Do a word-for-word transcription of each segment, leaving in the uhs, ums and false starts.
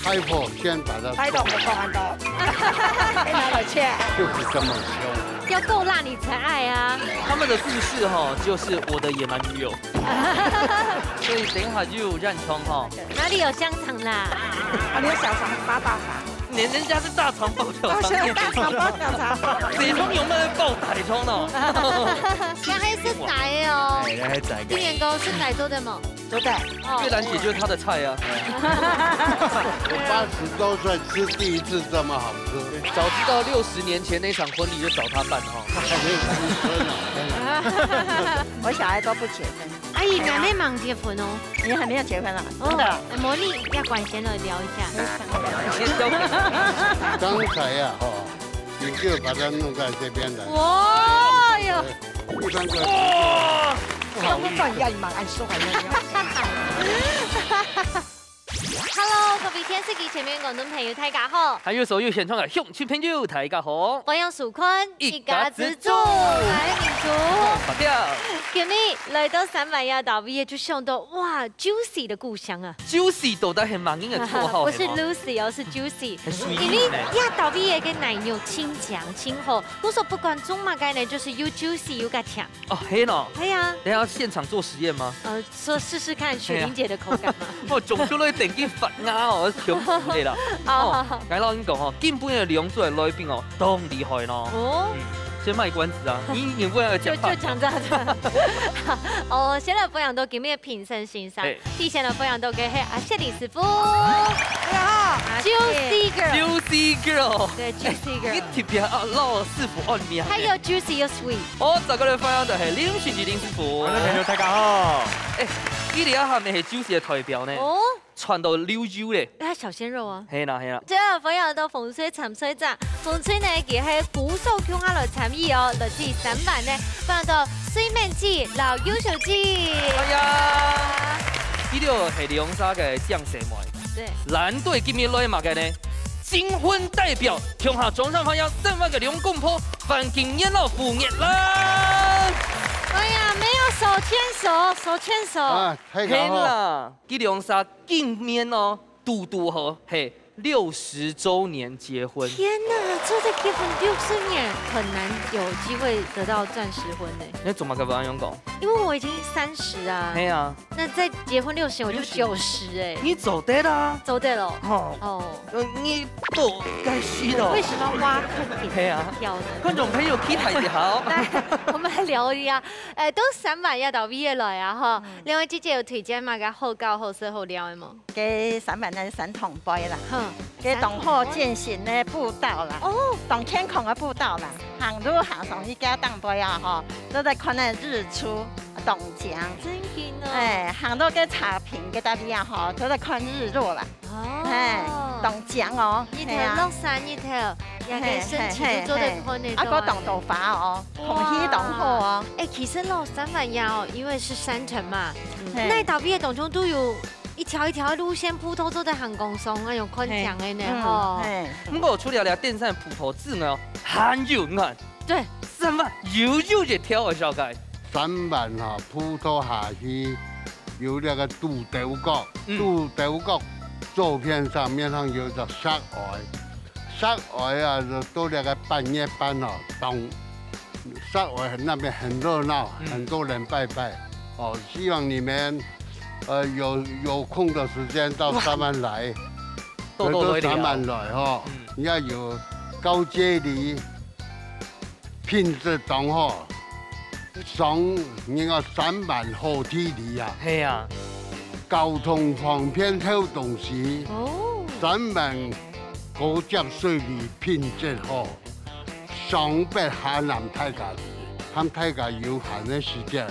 开火先把它，拍懂的放安到，拿了切。就是这么凶。要够辣你才爱啊。他们的故事哈，就是我的野蛮女友。所以等一下就有染窗哈。哪里有香肠啦？啊，你有小肠包大肠？人人家是大肠包小肠面，大肠包小肠。水中有没有爆大肠呢？那还是仔哦。哎，那还仔。今年糕是仔做的吗？ 做得。哦。越南姐就是他的菜啊。我八十多岁吃第一次这么好吃。早知道六十年前那场婚礼就找他办哈。还没有结婚啊。我小孩都不结婚。阿姨，你还没忙结婚哦。你还没有结婚啊？哦，真的啊？哎，魔力要管闲了聊一下。刚才呀，哦，你就把它弄到这边来。哇哟！一般个哇！不好意思。要不然你蛮爱说话的。Hello，各位电视机前面个观众朋友，大家好。还有所有现场个乡亲朋友，大家好。欢迎收看一家之煮，我是明珠。好的。今日来到三万呀，大卫就想到，哇，Juicy的故乡啊。Juicy到底系么人个绰号？不是Lucy哦，是Juicy。很随意呢。因为呀，大卫个奶油清香、清好，我说不管种么个呢，就是又Juicy又个甜。 哦，系咯。系啊。等一下要现场做实验吗？呃，说试试看雪玲姐的口感嘛。我种出来等于发芽哦，全部的啦。好，哦，好，好。来，老实讲哦，今晡日个两组个来宾哦，都很厉害咯。哦。嗯，先卖关子啊，你，你不要讲话。就，就讲这样子。哦，先来分享到今日个评审先生。嘿。 第一个呢，分享到个系阿雪玲师傅。大家好，Juicy Girl。Juicy Girl。对，Juicy Girl。你特别啊，老师傅按名。还有Juicy又Sweet。哦，再过来分享到系林雪玲林师傅。观众朋友，大家好。哎，你这下还没系Juicy的代表呢。哦。穿到溜溜嘞。那小鲜肉啊。系啦，系啦。最后分享到风水参赛者， 风吹呢，佢係鼓手共下來參與哦，來自三萬呢，放到水面姐、老優秀姐。哎呀，第六係兩儕个靚細妹。對。藍隊今日來麼个呢？金婚代表，共下掌聲歡迎三萬个兩公婆，范景嫣老虎熱啦！哎呀，沒有手牽手，手牽手。啊，太好了。天啦，佢兩儕見面哦，堵堵好，嘿， 六十周年结婚。天哪，这个结婚六十年很难有机会得到钻石婚呢。你做么个不要用讲？因为我已经三十啊。嘿啊。那再结婚六十，我就九十哎。你做得啦。做得了。哦。哦。呃，你都该死了。为什么挖坑给人跳呢？嘿啊。观众朋友期待一下哦。来，我们来聊一下，哎，都三万要到毕业了呀哈。嗯。两位姐姐有推荐么个好搞、好食、好料的吗？ 个三万个三桶杯啦，哼，个當好健行个步道啦，哦，當健康个步道啦，行路行上去个頂背啊吼，都在看那日出、當靚。真緊哦。哎，行到个茶坪个搭邊啊吼，都在看日落啦。哦。哎，當靚哦。日頭，嘿啊。落山日頭，也个身體都做得看得到。嘿，嘿，嘿，嘿。啊，還當多花哦，哇。空氣當好哦。哎，其實咯，三萬呀哦，因為是山城嘛，嗯，嘿。該搭邊个當中都有 一條一條个路線，葡萄做得行光鬆，哎喲，看靚个呢，嘿，吼。嗯，嘿。毋過除了這登山葡萄之外哦，還有，你看，對。三萬又有一條个紹介。三萬哈，葡萄下去有那個渡頭角，嗯。渡頭角照片上面上有一個石圍，石圍啊，就到那個半夜半哦，當 石圍那邊很熱鬧，嗯。很多人拜拜。哦，希望你們，呃，有，有空的時間到三萬來，哇，多多來尞。來到三萬來吼，嗯。你要有高接力，品質當好，上人家三萬好地理啊。嘿啊。交通方便偷東西，哦。三萬高接水利品質好。 上北下南大家，和大家有閒个時間，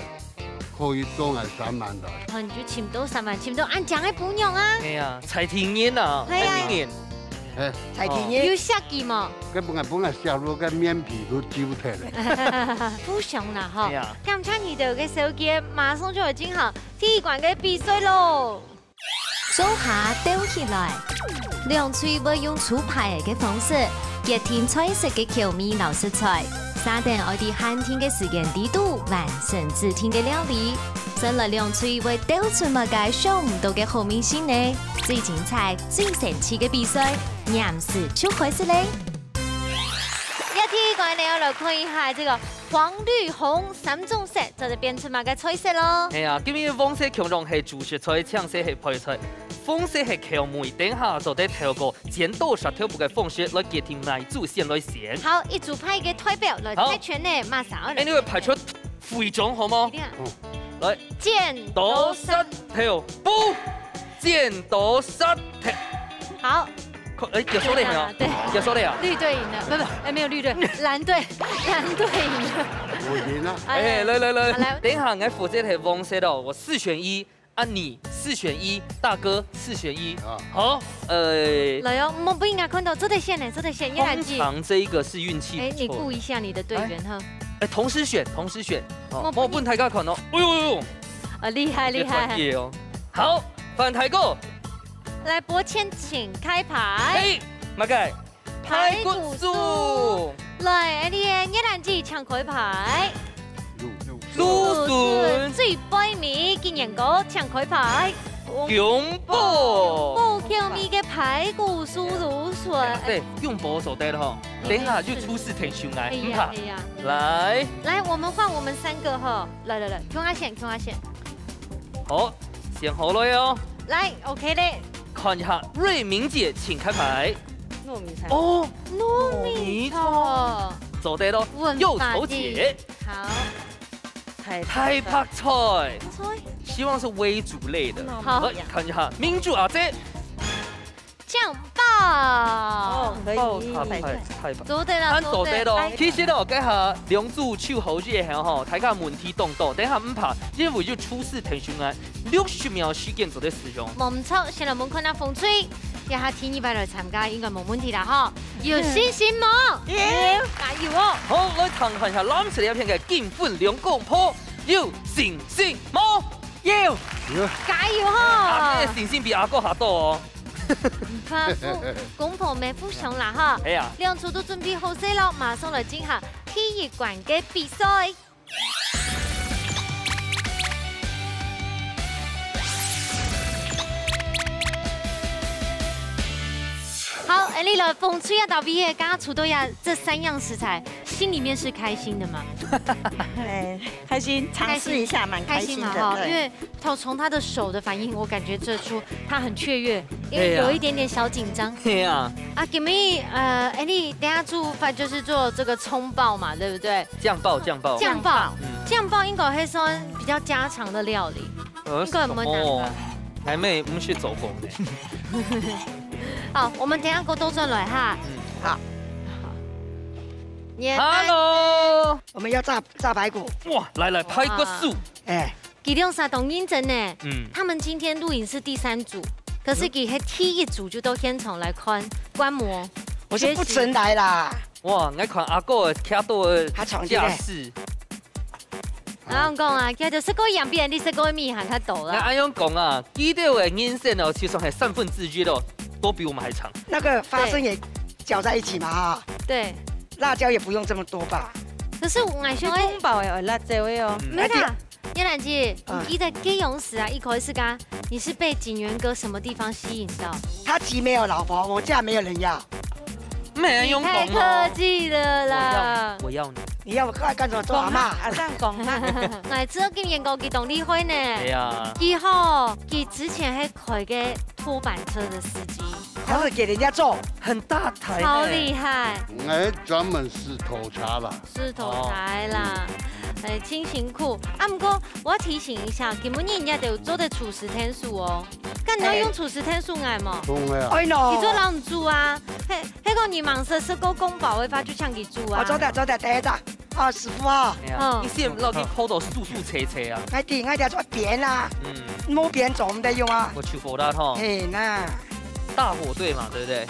可以到𠊎三萬來。哦，你就尋到三萬，尋到恁靚个餔娘啊！係啊，在地人啊，係啊。在地人。係。在地人。有設計無？該本來，本來寫落个面皮都揪忒了。不想啦哈。係啊。感謝你兜个紹介，馬上就要進行第一關个比賽咯。 手下鬥起來。兩隊會用抽牌仔个方式，決定菜色个口味摎食材，續等愛在限定个時間裡肚完成指定个料理。先來兩隊會鬥出麼个想毋到个好明星呢？最精彩、最神奇个比賽，黏時就開始咧！這題，𠊎等愛來看一下這個黃綠紅三種色，到底變出麼个菜色咯？係啊，今日黃色共樣係主食菜，青色係配菜，紅色係調味，等下做得透過剪刀石頭布个方式來決定哪組先來選。好，一組派个代表來猜拳呢，馬上來。哎，你會派出 徽章好無？一定啊。來，剪刀石頭布，剪刀石頭。好。看，哎，結束了沒有？啊，對。結束了啊？綠隊贏了，不，不，哎，沒有綠隊，藍隊，藍隊贏了。我贏了。哎，來來來，好，來。等一下，𠊎負責係黃色哦，我四選一。 啊，你四選一，大哥四選一。啊。好，呃，來哦，莫分人家看到，做得選呢，做得選，你來記。通常這一個是運氣不錯的。哎，你顧一下你的隊員哈。哎，同時選，同時選。哦，莫分人家看到。哎呦哎呦，啊，厲害，厲害。專業哦。好，換大哥。來，伯謙請開牌。嘿，麼个？ 排骨酥。排骨酥。來，𠊎等个月蘭姊請開牌。蘆筍。最背尾，金燕哥請開牌。宮保。宮保口味个排骨酥蘆筍。對，宮保做得了吼。嗯。等一下就出事挺凶哎，哎呀，毋怕。哎呀。來。來，我們換我們三個哈。來來來，共下選，共下選。好，選好了喲。來，OK咧。看一下，瑞明姐，請開牌。糯米菜。哦，糯米菜。糯米菜。做得咯，穩吧，右頭姐。好。太白菜。太白菜。菜。希望是微煮類的。好。來，看一下，明珠阿姐。醬爆。哦，可以。爆炒白菜，白菜。太白。做得啦，啊，做得。做得咯。其實哦，這下兩組手好熱吼，大家問題當多，等下毋怕，因為就出事挺凶啊。 六十秒時間做得使用。無毋著，先來問看下紅隊，這下第二擺來參加應該無問題啦吼。有信心無？有。加油哦！好，來聽看一下藍色這片个金粉兩公婆，有信心無？有。加油吼！阿哥个信心比阿哥較多哦。毋怕，互，公婆毋互相啦哈。係啊。兩組都準備好勢咯，馬上來進行第一關个比賽。 好，𠊎等來紅隊啊，大衛个，剛剛除了呀，這三樣食材，心裡面是開心的嗎？哎，開心，嘗試一下，蠻開心的，開心嘛，哈，對。因為 從，從他的手的反應，我感覺得出他很雀躍，因為有一點點小緊張。係啊。啊，今日，呃，哎，你等下做法就是做這個蔥爆嘛，對不對？醬爆，醬爆。醬爆，嗯。醬爆應該會算比較家常的料理，呃，應該無難吧？什麼？還沒，毋識做過呢。好，我們等下過倒轉來哈。嗯。好。好。你的答案。Hello。我們要炸，炸排骨。哇，來，來，排骨酥。哇。哎。 佢兩儕當認真呢。嗯。他們今天錄影是第三組，可是佢係第一組就到現場來看，觀摩，我是不曾來啦。學習。哇，𠊎看阿哥个徛到个架勢。他闖進來。𠊎講啊，佢就食過羊，比人家食過米還較多啦。𠊎恁樣講啊，佢兜个人生哦，其實還三分之一咯，都比我們還長。那個花生也攪在一起嘛，哈。對。辣椒也不用這麼多吧？可是𠊎想，你公婆个愛辣椒个哦。嗯。沒啦。 月蘭姊，嗯。你記得該央時啊，一開始啊，你是被錦源哥什麼地方吸引到？他既沒有老婆，我家沒有人要。沒人用講哦。你太客氣了啦。我要，我要你。你要我過來幹什麼？做阿嬤？講啊，恁樣講啊。哎，這個錦源哥佢當厲害呢。對呀。佢吼，佢之前還開個拖板車的司機。他是給人家坐。很大台呢。超厲害。哎，專門是拖車啦。 石頭台啦，哦。哎，真辛苦。啊，毋過𠊎提醒一下，今晡日人家都做得廚師𢯭手哦。敢愛用廚師𢯭手𠊎無？當然。哎喏。佢做老煮啊，嘿，嘿，講你忙死，食過公婆个話就請佢煮啊。哦，做得，做得，等一下。哦，師傅啊。哎呀，嗯。你先落去鋪到素素切切啊。𠊎知，𠊎知，做扁啊。嗯。無扁做毋得用啊。我去火辣吼。嘿呐。大火堆嘛，對不對？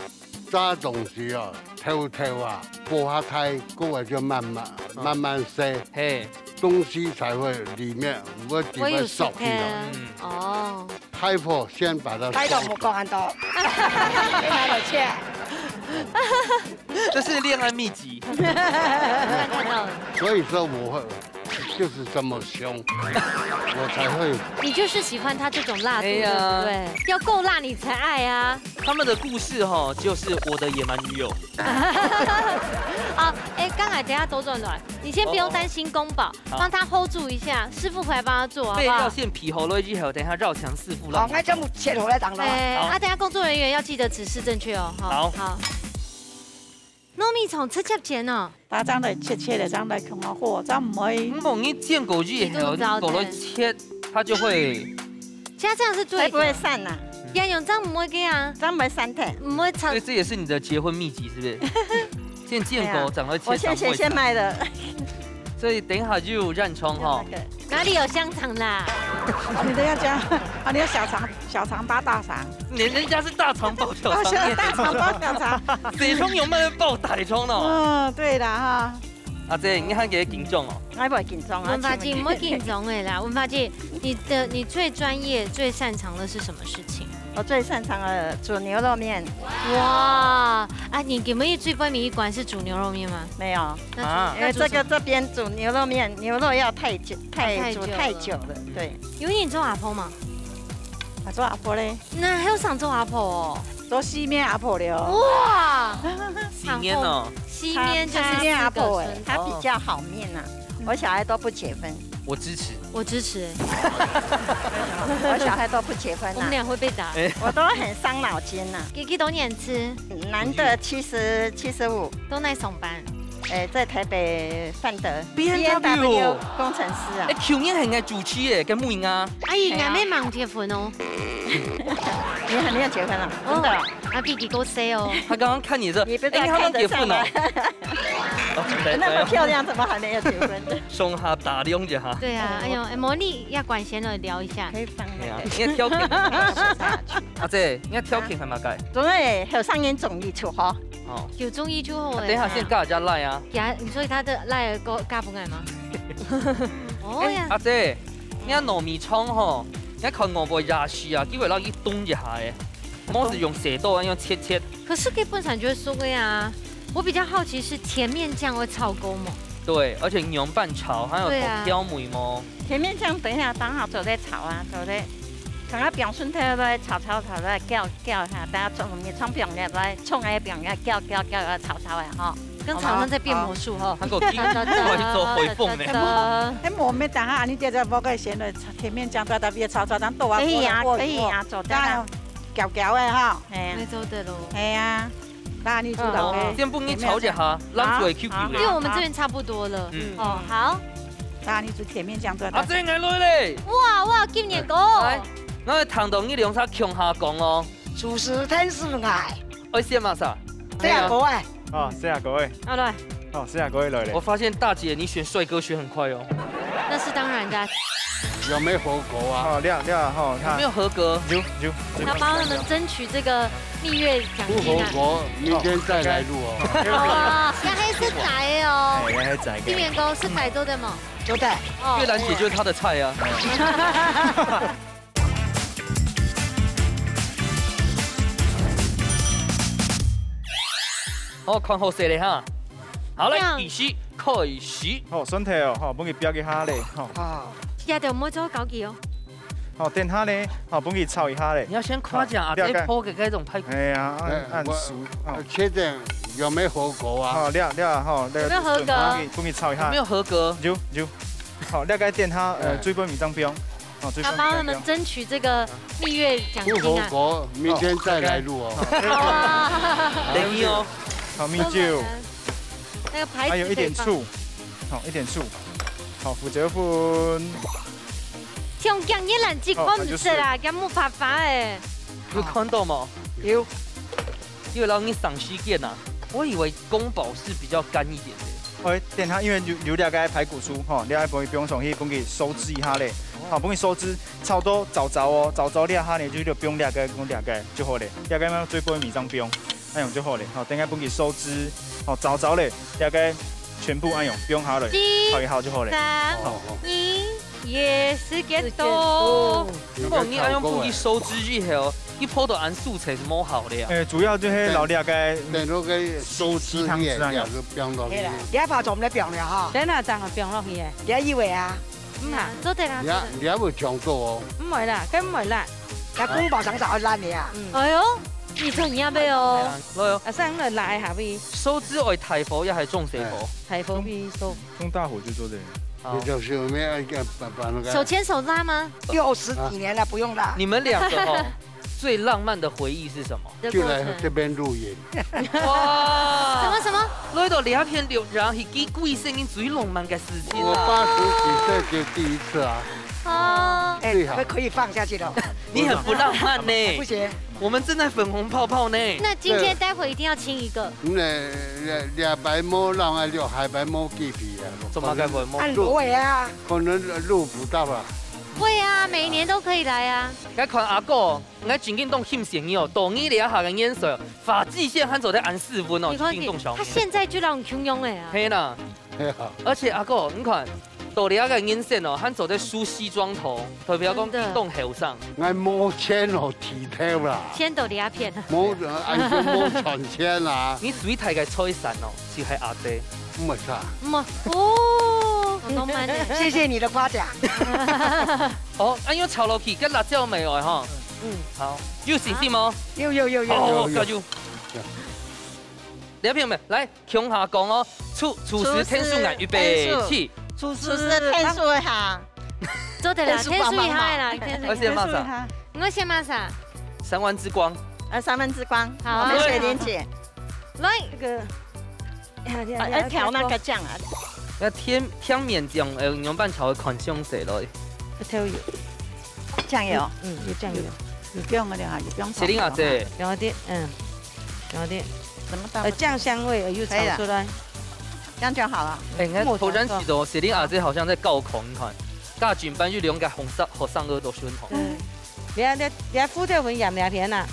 炸東西哦，偷偷啊，火較大，過後就慢慢，嗯。慢慢煠，嘿。東西才會裡面，毋會直接燒去了。會有熟的。嗯。哦。開火先把它燒開。開頭莫講恁多。開了切。這是戀愛秘籍。所以說我會，就是这么凶，我才会。你就是喜欢他这种辣度，哎呀。对不对？要够辣你才爱啊。他们的故事哈，就是我的野蛮女友。好，哎，刚才等一下周转转，你先不用担心宫保，好。帮他 hold 住一下，师傅回来帮他做，好不好？备料先備好了以后，等一下繞場師傅让你。好，我全部切好了，当中。哎，好。啊，等一下工作人员要记得指示正确哦，哈。好。好。糯米肠直接煎哦。 把佢切切个，將來放落火，正毋會。毋過你煎過以後，你過來切，它就會。其實這樣是對的。才不會散啊。嗯。要用這樣毋會个啊。這樣毋會散忒。毋會散。所以這也是你的結婚秘籍，是不是？先煎過，哎呀，正來切，我先，先，先賣了。所以等一下就有染蔥哈。有那個。哪裡有香腸啦？哦，你等一下講，啊，你要小腸 小腸包大腸。人，人家是大腸包小肠，哦，是啊，你也大腸包小肠。細腸有賣爆大腸咯。嗯，對啦哈。阿姐，你還幾緊張哦？𠊎毋會緊張啊，文華姐，請問。毋好緊張个啦，文華姐，你的，你最專業、最擅長的是什麼事情？我最擅長的煮牛肉麵。哇，啊，你有沒有最背尾一關是煮牛肉麵嗎？沒有。那煮，啊。那煮什麼？因為這個，這邊煮牛肉麵，牛肉要太久，太，太久了。煮太久了，對。有你做阿婆嗎？ 啊，做阿婆咧。那還有想做阿婆哦？做四面阿婆了哦。哇！四面哦。四面就是四个孫。他，他四面阿婆欸。他比較好面啊，嗯。我小孩都不結婚。我支持。我支持欸。我小孩都不結婚啊。我們倆會被打。哎。我都很傷腦筋啊。幾，幾多年次？男的七十，七十五。都在上班。 誒，在台北汎德，B M W。B M W工程師啊。誒，舊年還愛主持誒，該妹啊。阿姨，哎呀。𠊎還吂結婚哦。你還沒有結婚啊？哦。真的啊？啊，比你高歲哦。他剛剛看你說，你不是，誒，你還沒結婚哦？看得上來。哦，對，那麼漂亮，怎麼還沒有結婚？對哦。上下打量一下。對啊，哎喲，誒，莫妮也關心了，聊一下。可以放那個。哎呀，你的條件。阿姐，你的條件係麼个？總係後生人中意出吼。 哦。有中意就好了。等一下先加一下LINE啊。加，你說他的LINE个加分來嗎？哦呀。誒，阿姐，你看糯米腸吼，你看外背也係啊，結果拿去燉一下誒，毋係用洗刀啊，用切切。可是佢本身就係熟个呀。我比較好奇是甜麵醬會炒過嗎？對，而且仰般炒，還有調味無？對啊。甜麵醬等一下當好做得炒啊，做得，等下放蒜頭落去炒炒炒，再攪攪一下，等下蔥，米蔥放入來，蔥也放入，攪攪攪，炒炒啊，吼。 跟廠商在變魔術吼。還有叮，還做回放呢。噠噠噠噠。誒，無，無，等下，恁樣就無个先來甜麵醬，在那邊炒炒，等下倒啊，可以啊，過來，過來，可以啊，做得啊。等下攪攪个哈。哎呀。會做得咯。哎呀，那你煮到个。哦，先分你炒一下，冷出來Q Q个。好，好。因為我們這邊差不多了。嗯。哦，好。那你煮甜麵醬做得。阿姐，𠊎來咧。哇，哇，今年个。來，𠊎聽到你兩儕共下講哦。主食攤是𠊎。愛食麼儕？這樣國外。 哦，細阿哥誒。好，來。哦，細阿哥誒，來咧。我發現大姐你選帥哥選很快哦。那是當然的啊。有沒有合格啊？哦，這，這，吼，有沒有合格？有，有，有。他幫他們爭取這個蜜月獎金啊。不合格，明天再來錄哦。哦，該係大个哦。哎，該係大个。店員哥，係大做得無？做得。哦。越南姐就是他的菜啊。 好，看好勢咧哈。好，來，這樣。計時開始。好，蒜頭哦，吼，分佢煸一下咧，吼。啊。這就毋好做高級哦。好，等下咧，吼，分佢炒一下咧。你要先誇獎啊，好，這一波給該種拍。哎呀，按，哎，按熟，我，好。我確定有沒有合格啊？好，這，這，好，這有沒有合格？分佢，分佢炒一下。有沒有合格？有，有。好，這个等下，呃，哎。水分米當冰。 哦，最他幫他們爭取這個蜜月獎金啊。不合格，明天再來錄哦。好，好。好啊。等你哦。好，米酒。那個牌子還有一點醋，可以放。好，一點醋。好，胡椒粉。像講越南籍看毋出啦，哦，那就是。講木筏筏誒。有看到嗎？有。因為老你賞析店啊，我以為宮保是比較乾一點的。 哎，等下，因為有，有這个排骨酥，吼，你愛分佢放上去，分佢收汁一下咧。哦。好，分佢收汁，炒到燥燥哦，燥燥這下呢，就，就放這个，放這个就好咧。這个呢，水分米當冰，恁樣就好咧。好，等下分佢收汁，好，燥燥咧，這个全部恁樣放下來，一、炒一下就好咧。三、好。二、耶，時間到。如果你愛用布去收汁以後，你泡到恁酥脆係無效了。哎，主要就係老廖个等到个收汁也，也是放落去。係啦，你還怕做毋得放了哈？等下正放落去个。你還以為啊？毋怕，做得啦。你還，你還會搶做哦？毋會啦，梗毋會啦。該公婆常常愛爛你啊。嗯。哎喲，你做業个哦。來哦。啊，上來拉下去。收汁愛大火也係中細火？大火去收。 用大火去做這個。好。你就是有沒有一個把，把那個手牽手拉嗎？六十幾年了，不用拉。你們兩個哦，最浪漫的回憶是什麼？就來這邊露營。哇！什麼什麼？來到這片露營，係佢歸生人最浪漫个事情啊。我八十幾歲就第一次啊。哦。哎，最好。可以放下去了。你很不浪漫呢。不行。我們正在粉紅泡泡呢。那今天待會一定要親一個。嗯，兩，兩擺無，人啊，兩擺無幾皮啊。做麼个會無？按落尾啊。 可能錄不到啊。會啊，每年都可以來啊。𠊎看阿哥，𠊎真經當欣賞你哦，到你這下个年歲，髮際線還做得恁斯文哦，你看，真經當少年。他現在就讓你窮用了啊。係啦。係啊。而且阿哥，你看，到這个年歲哦，還做得梳西裝頭，代表講真的。當後生。 𠊎無錢哦，剃頭啦。錢都這片。無，呃，恁樣無賺錢啦。你最大个財產哦，就係阿姊。毋會差。嗯，哦，好浪漫呢。謝謝你的誇獎。哦，恁樣炒落去，跟辣椒味哦，哈。嗯。好，有信心無？有，有，有，有。哦，有，有。加油。有。這片咩？來， 共下講哦，廚，廚師𢯭手，來，預備，起。廚師𢯭手一下。做得啦，𢯭手一下啦，𢯭手一下。𠊎先麼儕？𠊎先麼儕？三碗之光。啊，三碗之光。好啊。我們水蓮姐。來。這個，啊，要調那個醬啊。那甜，甜麵醬，呃，仰般調會看上色咯。調油。醬油。嗯，有醬油。有薑个哈，有薑。雪玲阿姊。薑一點，嗯。 有點，什麼大不了？呃，醬香味，呃，又炒出來。可以了。這樣就好了。哎，你看，頭先時哦，雪玲阿姊好像在教課，你看，教全班有兩個紅色，學生耳朵酸吼。嗯。你看，你，你看，胡椒粉鹽兩片啊，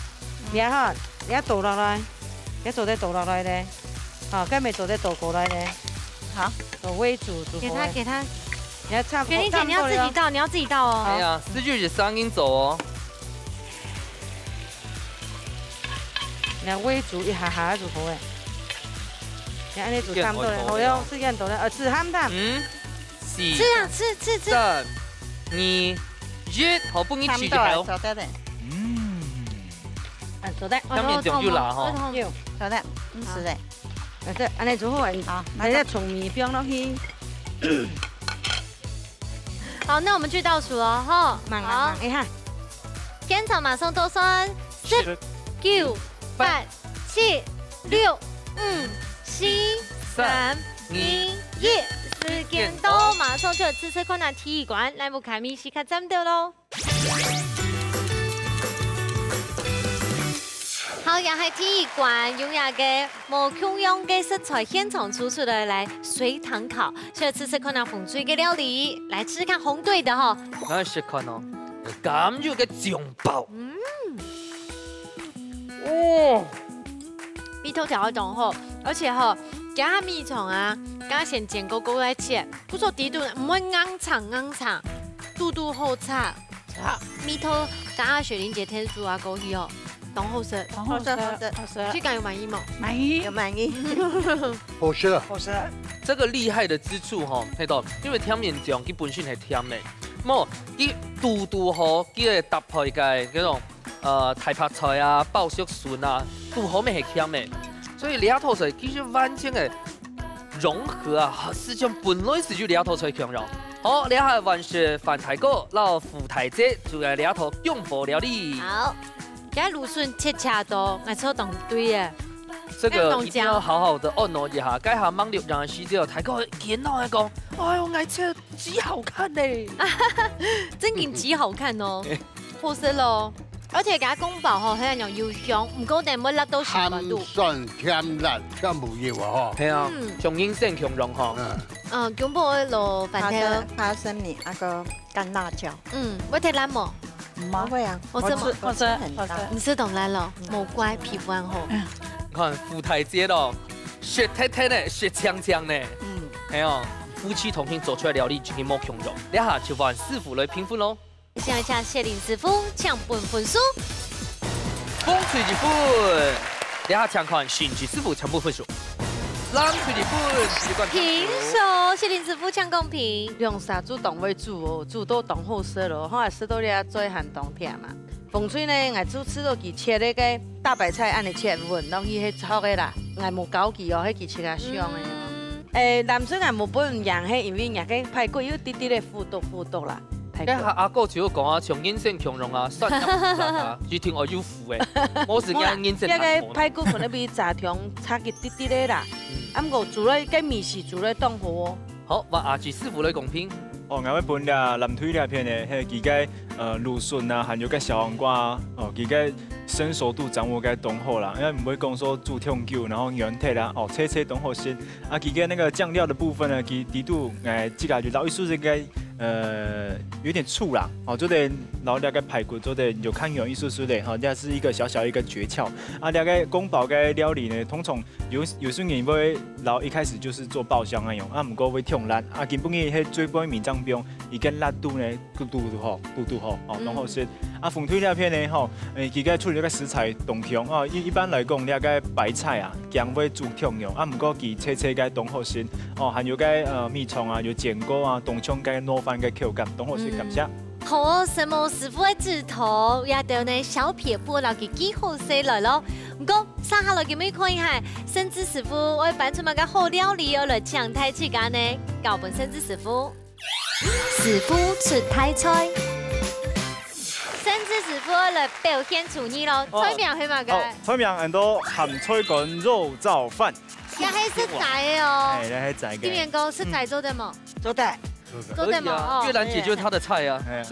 你看哈，你要倒落來，你要做得倒落來咧，好，該沒做得倒過來咧。好。倒煨煮，煮好咧。給他，給他。你要差不多，雪玲姐，你要自己倒，差不多了。你要自己倒哦。哎呀，四句子聲音走哦。 你看，煨煮一下下就好誒。你看，恁樣煮差不多了，好用，時間到了，呃，試鹹淡。嗯，四、吃啊，吃，吃，吃。三、二、一，好，分你試一下哦。差不多了，做得了。嗯。啊，做得。下面就有啦，吼。有。做得，嗯，是的。啊，這，恁樣就好誒。好，那個。等下重米放落去。 好，那我們去倒數哦，吼。慢啊，好。慢一下。現場馬上倒算，十、九、八、七、六、五、四、三、二、一，時間到，馬上就來試試看啊，第一關，來，𠊎看你試看站到咯。 好，也係第一關，用這個無共樣个食材現場做出來，來水塘烤，所以試試看啊，紅隊个料理，來試試看紅隊个吼。𠊎試看哦，甘油个醬爆。嗯。哦。味道調到當好，而且吼，加米腸啊，加先煎過過來切，不錯，底肚毋會硬撐硬撐，肚肚好食。 好，味道，等下雪玲姐𢯭手啊，過去哦，當好食。當好食，好食，好食。口感有滿意無？滿意。有滿意。好食。好食。這個厲害的之處吼，係到，因為甜麵醬佢本身係甜个，無，佢堵堵好，佢个搭配个該種，呃，大白菜啊、爆竹筍啊，堵好乜係甜个，所以這道菜其實完全个 融合啊，係像本來係有這道菜共樣。好，這下換係范大哥摎傅大姊做个這道薑婆料理。好，這蘆筍切切到，𠊎做當對耶。這個一定要好好的按摩一下，該下吂錄音个時節，大哥見到還講：「哎喲，𠊎切極好看呢。」真經極好看哦。 好食咯。而且佢个公包吼，係恁樣又香，毋過等會辣到食毋落肚。鹹酸甜辣全部有啊吼。係啊，嗯。像人生共樣吼。嗯。嗯，薑婆个摎番豆。花生，花生米，那個乾辣椒。嗯，會忒辣無？毋會啊，我吃，我吃，我吃很辣。我吃。你食當辣咯，嗯。無怪皮膚恁好。嗯。你看，傅大姊咯，雪甜甜个，雪強強个。嗯。係哦。夫妻同慶做出來个料理真係無共樣。這下就換師傅來評分囉。先來請雪玲師傅請分分數。紅隊一分，這下請看新奇師傅請分分數。藍隊一分，一分平手，雪玲師傅請公平。兩儕煮當會煮哦，煮到當好食咯，吼，食到這嘴還當甜嘛。 紅隊呢，𠊎就試著佢切該个大白菜恁樣切，穩當去係炒个啦，𠊎無教佢哦，係佢自家想个。嗯。誒，藍隊𠊎無分贏，係因為若个排骨有滴滴个糊篤糊篤啦，排骨。該阿阿哥就講啊，像人生共樣啊，酸甜苦辣啊，一定愛有苦个，無係人生這个難過。排骨可能比炸條差一滴滴个啦，嗯。啊，毋過煮了，該味緒煮了當好哦。 好，換阿志師傅來公平。哦，𠊎會分這藍隊這片呢，係佢个，呃，蘆筍啊，還有个小黃瓜啊，哦，佢个成熟度掌握个當好啦，因為毋會講說煮忒久，然後軟忒啦，哦，脆脆當好食。啊，佢个那個醬料的部分呢，佢底肚，誒，這個就摎一絲絲个，呃，有點醋啦，哦，做得摎這个排骨做得有較軟一絲絲个，哈，這是一個小小一個訣竅。啊，這个宮保个料理呢，通常 有，有兜人會摎一開始就係做爆香恁樣，啊，毋過會忒辣，啊，今晡日係最尾面正放，佢个辣度呢，堵堵好，堵堵好，哦，嗯。當好食。啊，紅隊這片呢，吼，誒，佢个處理个食材當香，哦，一，一般來講，這个白菜啊，驚會煮忒樣，啊，毋過佢脆脆个當好食，哦，還有个，呃，米腸啊，有煎過啊，當像个糯飯个口感，當好食，嗯。感謝。 好哦，承蒙師傅个指導，這兜呢小撇步摎佢記好勢來咯。毋過，接下來今晡日看一下，盛智師傅會搬出麼个好料理愛來請大自家呢？交分盛智師傅。師傅出大菜。盛智師傅愛來表現廚藝咯，哦。菜名係麼个？哦，菜名安到鹹菜乾肉燥飯。也係食齋个哦。哎，也係齋个。今年講食齋做得無？嗯。做得。 做得嘛，可以啊，哦。越南姐就是他的菜啊。哎。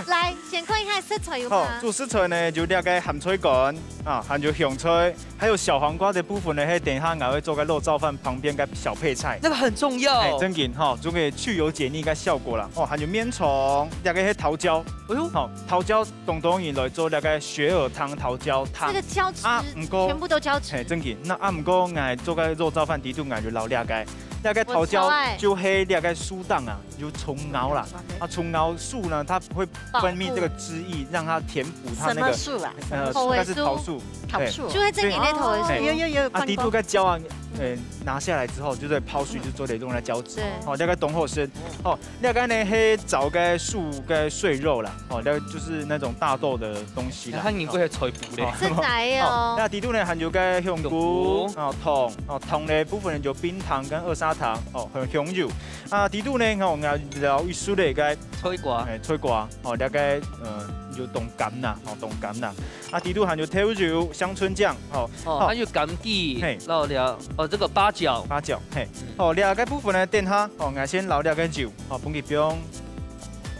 來，先看一下食材有嗎？好，主食材呢，就這个鹹菜乾啊，還有香菜，還有小黃瓜的部分呢，係等一下𠊎會做个肉燥飯旁邊个小配菜。那個很重要。哎，正經哈，就可以去油解膩个效果啦。哦，還有綿蟲，這个係桃膠。哎喲。好，桃膠當多人來做這个雪耳湯、桃膠湯。這個膠質，啊，毋過，全部都膠質。哎，正經。那啊，毋過𠊎做个肉燥飯底肚，𠊎就摎這个，這个桃膠，我超愛。就係這个樹頂啊， 有蟲咬啦。嗯。啊，蟲咬樹呢，它會分泌這個汁液，保護。讓它填補它那個，什麼樹啊？呃，什麼樹？應該是桃樹。桃樹。對。就係正經个桃樹。哦。哎。有，有，有，啊，看過。底肚个膠啊，呃，拿下來之後，就係泡水，就做得用來膠質。對。哦，這个當好食。哦，這个呢，係燥个樹个碎肉啦。哦，那就是那種大豆的東西啦。哎，它應該係菜脯咧。哦。食齋哦。哦，那底肚呢，還有个香菇，香菇。哦，糖，哦，糖的部分呢，就冰糖跟二砂糖，哦，還有香油。 啊，底肚呢，吼，𠊎摎一絲仔个菜瓜。哎，菜瓜，吼，這个，呃，有當柑啦，吼，當柑啦。啊，底肚還有豆油、香春醬，吼，哦，吼。還有枸杞，嘿。摎了，哦，這個八角。八角，嘿。嗯。哦，這个部分呢，等下，哦，𠊎先摎這个油，哦，分佢放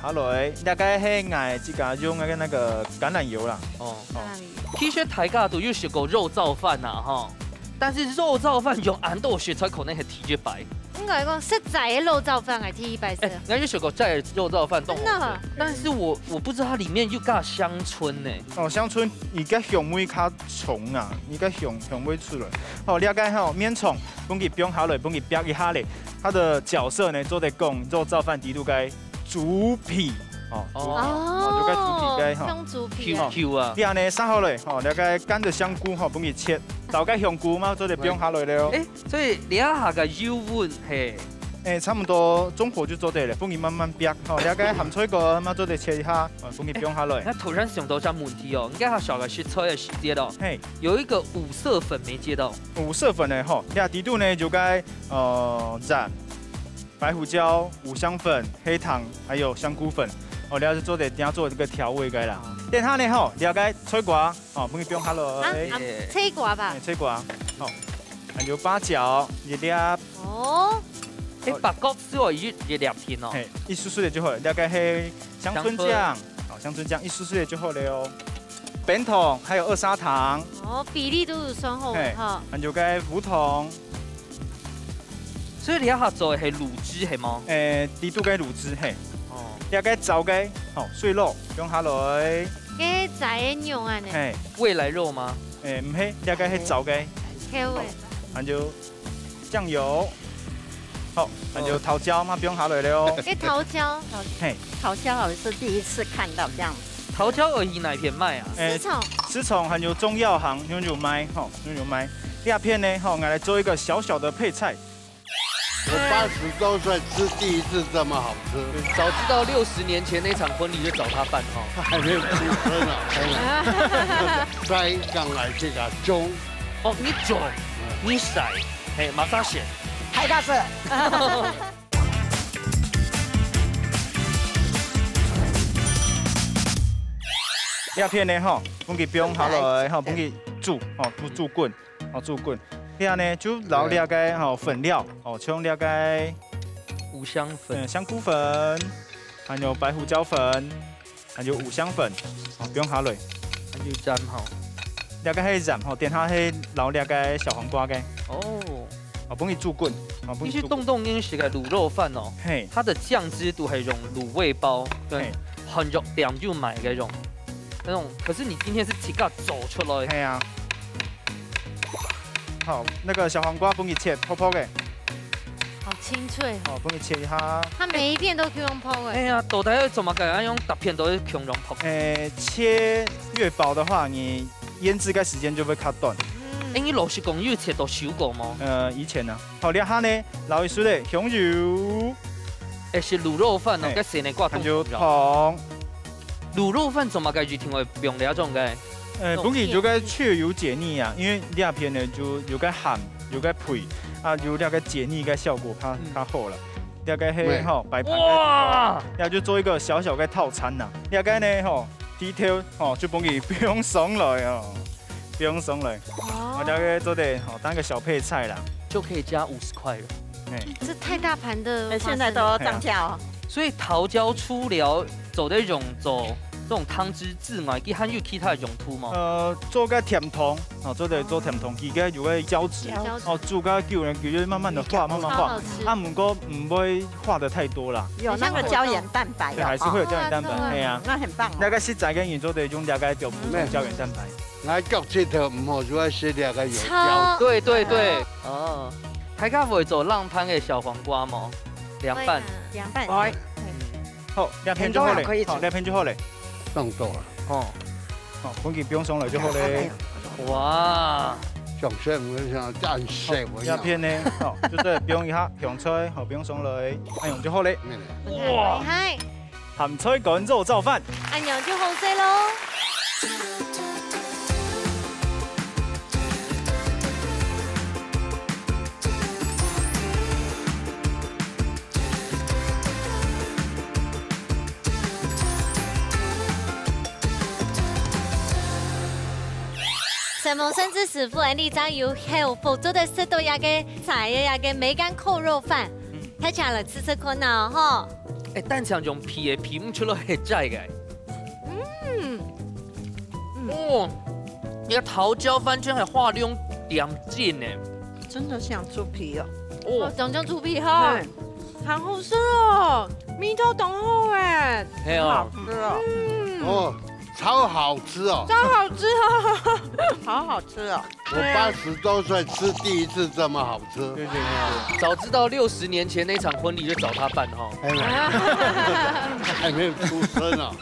下來。這个係𠊎自家用个那個橄欖油啦。哦。橄欖油。其實大家都有食過肉燥飯啊，吼。但是肉燥飯用恁多食材可能係第一擺。 應該講，食齋个肉燥飯𠊎第一擺食。哎，𠊎有食過齋个肉燥飯，當好食。真的啊？但是我，我不知道它裡面有加香椿呢。哦，香椿，佢个香味較重啊，佢个香，香味出來。好，這个吼，綿蟲，分佢放下來，分佢煏一下咧。它的角色呢，做得講肉燥飯底肚个 豬皮，哦，豬皮，哦。哦，就該豬皮該，吼。用豬皮个。Q Q啊。你恁呢煠好了，吼，這个乾的香菇，吼，分佢切，燥个香菇嘛，做得放下來了哦。欸，所以這下个油溫係？欸，差不多中火就做得了，分佢慢慢煏，吼，這个鹹菜乾嘛，做得切一下，哦，分佢放下來。那突然想到一個問題哦，你看它燒个食材个時節哦，嘿。有一個五色粉沒接到。五色粉呢，吼，這底肚呢，就該，呃，鹽、 白胡椒、五香粉、黑糖，還有香菇粉。哦，這係做得點做這个調味个啦。等下呢，吼，這个菜瓜，哦，分佢放下來。啊，啊，菜瓜吧。欸，菜瓜，好，還有八角，一粒。哦。欸，八角係愛一，一粒片哦。嘿，一絲絲仔就好了，這个係香椿醬，香椿。好，香椿醬一絲絲仔就好了哦。冰糖，還有二砂糖。哦，比例都係算好个哈。嘿，還有个胡糖。 所以你這下做个係滷汁係無？欸，底肚个滷汁，嘿。哦。這个燥个，吼，碎肉，放下來。該係齋个肉啊呢？嘿。未來肉嗎？欸，毋係，這个係燥个。口味。還有醬油。好，那就桃膠嘛，不用下來了哦。哎，桃膠，嘿。桃膠好像是第一次看到這樣子。桃膠有在哪片賣啊？哎，市場。市場還有中藥行都有賣，吼，都有賣。這片呢，吼，我來做一個小小的配菜。我八十多歲吃第一次這麼好吃。早知道六十年前那場婚禮就找他辦哈。他還沒有出生啊，當然。再講來這個中。哦，你中，你晒，嘿，馬上選。開始。這片呢，吼，分佢放下來，吼，分佢煮，吼，煮，煮滾，吼，煮滾。這樣呢，就撈這個，吼，粉料，吼，像這個五香粉。嗯，香菇粉，還有白胡椒粉，還有五香粉，吼，放下來。還有鹽吼。這個係鹽吼，等下係撈這個小黃瓜个。哦。哦，分佢煮滾，哦，分佢煮滾。其實東東飲食个滷肉飯哦，嘿。它的醬汁都係用滷味包，跟，嘿。很肉店就買个那種，那種，可是你今天是自家做出來。嘿啊。 好，那個小黃瓜分佢切薄薄个。好清脆哦。哦，分佢切一下。它每一片都Q Q薄薄哎。哎呀，到底愛做麼个？愛用逐片都Q Q薄薄？哎，切越薄的話，你醃製个時間就會較短。嗯。哎，你老實講，有切到手過嗎？呃，以前呢。好，這下呢，撈一息个香油。哎，係滷肉飯哦，哎，該先來掛還有糖。糖。滷肉飯做麼个一定會用這種个？呃，那種，本來就該去油解膩啊，因為這片呢就有該鹹，有該肥，啊，有這個解膩个效果，較，嗯。較好了。這個係，對。吼，擺盤个地方，哇！這就做一個小小个套餐啦。這個呢，吼，地條，吼，就分佢放上來哦，放上來。哦。啊，這個做得，吼，當個小配菜啦。就可以加五十塊了。嘿。這太大盤的花生了。哎，現在都要漲價哦。所以桃膠除了做得用做這種湯汁之外，佢還有其他用途嗎？呃，做個甜湯，哦，做得做甜湯，佢个有個膠質，膠質。哦，煮个久呢，佢就慢慢地化，慢慢化。好好吃。啊，毋過毋會化得太多啦。有那個膠原蛋白的。對，還是會有膠原蛋白，哦，哦，嘿啊。那很棒哦。那個食材个人做得用這個就補充膠原蛋白。 來，腳趾頭毋好，就愛食這個有膠。超。對，對，對。哦。大家會做冷盤个小黃瓜無？涼拌。會啊。涼拌。會。嗯。好，這片就好了。很多人可以煮。好，這片就好了。放多了。哦。好，分佢放上來就好了。哎呀。哇。想食，我想讚食，好，我要。這片呢，好，就係放一下香菜，好，放上來，恁樣就好了。嗯。哇。厲害。 鹹菜乾肉燥飯。恁樣就好勢咯。承蒙盛智師傅，恁樣正有口福，做得食到這個菜，這個梅乾扣肉飯。嗯。大家來試試看啊，吼。 哎，單淨用鼻个鼻毋出來係齋个。嗯。哦，這個桃膠飯真係畫龍點睛呢。真的像豬皮哦。哦，哦，長像豬皮哈。對。好好食哦，味道當好哎。係哦。很好吃哦。嗯。哦，超好吃哦。超好吃哦，好好吃哦。 我八十多歲吃第一次這麼好吃。謝謝你。早知道六十年前那場婚禮就找他辦哈。哎呀，還沒有出生啊。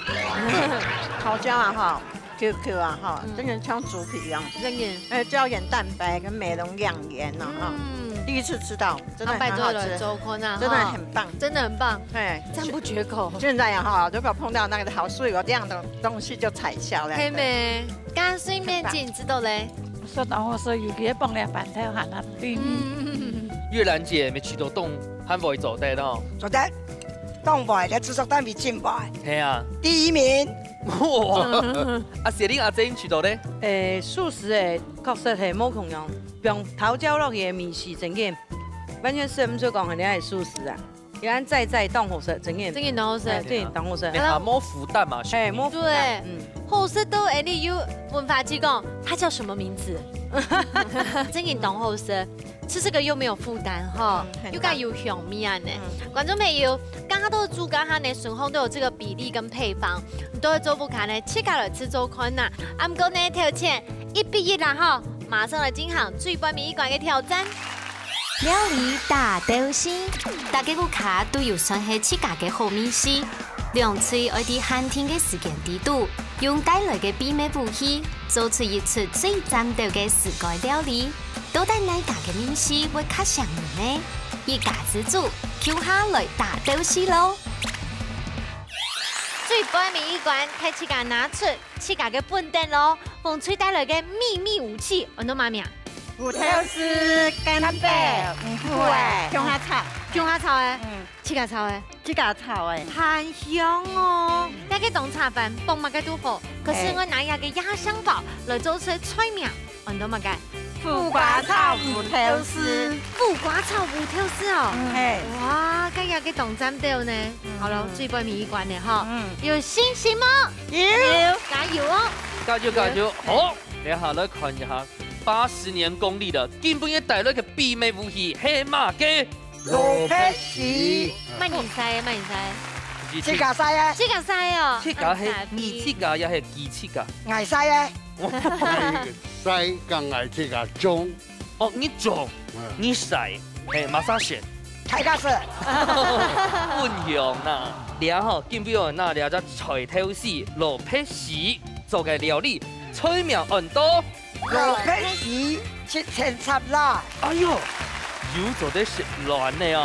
桃膠啊哈，Q Q啊哈，嗯。真的像豬皮一樣。真的。哎，膠原蛋白跟美容養顏呢哈。嗯。第一次吃到，真的很好吃。啊，拜託了，周坤啊，真的很棒。哈，真的很棒。哎，讚不絕口。現在啊哈，如果碰到那個好水果這樣的東西就採銷了。係咩？加水面筋知道咧？ 食到好勢，尤其係放了粄條還啊甜。嗯。月蘭姐，毋係試著當還會做得哦。做得，當會，你製作單位真會。係啊。第一名。哇！啊，雪玲阿姐，你試著咧？誒，素食誒，確實係無共樣。放桃膠落去个味緒，真个完全食毋出講，人家係素食啊。 佢恁齋齋當好食，真个。真个當好食。哎，對，當好食。你還無負擔嘛，哎，無負擔，對，嗯。好食到恁樣有文化去講，它叫什麼名字？真个當好食，吃這個又沒有負擔哈，嗯，很棒。又蓋有香味恁呢。嗯。觀眾朋友，剛剛都是豬肝和呢，順風都有這個比例跟配方，你都會做不看呢，自家來試做看吶。啊，毋過呢，頭前一比一啦哈，馬上來進行最尾一關个挑戰。料理大鬥西，大家屋下都有算係自家个好味緒。兩隊愛在限定个時間裡肚，用帶來个秘密武器，做出一出最讚鬥个自家料理。到底哪家个味緒會較餳人呢？一家之煮，共下來大鬥西囉！最背尾一關，大家拿出 自家个本等囉，紅隊帶來个秘密武器，安到麼名？芋頭絲、干貝、五穀仔，共下炒。共下炒个，嗯，自家炒个，自家炒个，還香哦。這个當茶飯，傍麼个都好。可是𠊎拿這个壓箱寶來做出菜名，安到麼个？苦瓜炒芋頭絲。苦瓜炒芋頭絲哦。嗯，係。哇，這个當讚鬥呢。嗯。好了，最背尾一關了哈。嗯。有信心嗎？ 有，加油哦！加油，加油！好，等下來看一下八十年功力的金杯帶來个秘密武器係麼个？蘿蔔絲。麼人使个，麼人使个？自家使个。自家使哦。自家係，你自家也係佢自家？𠊎使个。使个𠊎自家種。 哦，你種，嗯。你使，係，麼儕先？大家先。分享啦，這下今晡日拿這隻菜頭絲、蘿蔔絲做个料理，菜名安到蘿蔔絲七層塔啦。哎喲，又做得食卵呢哦。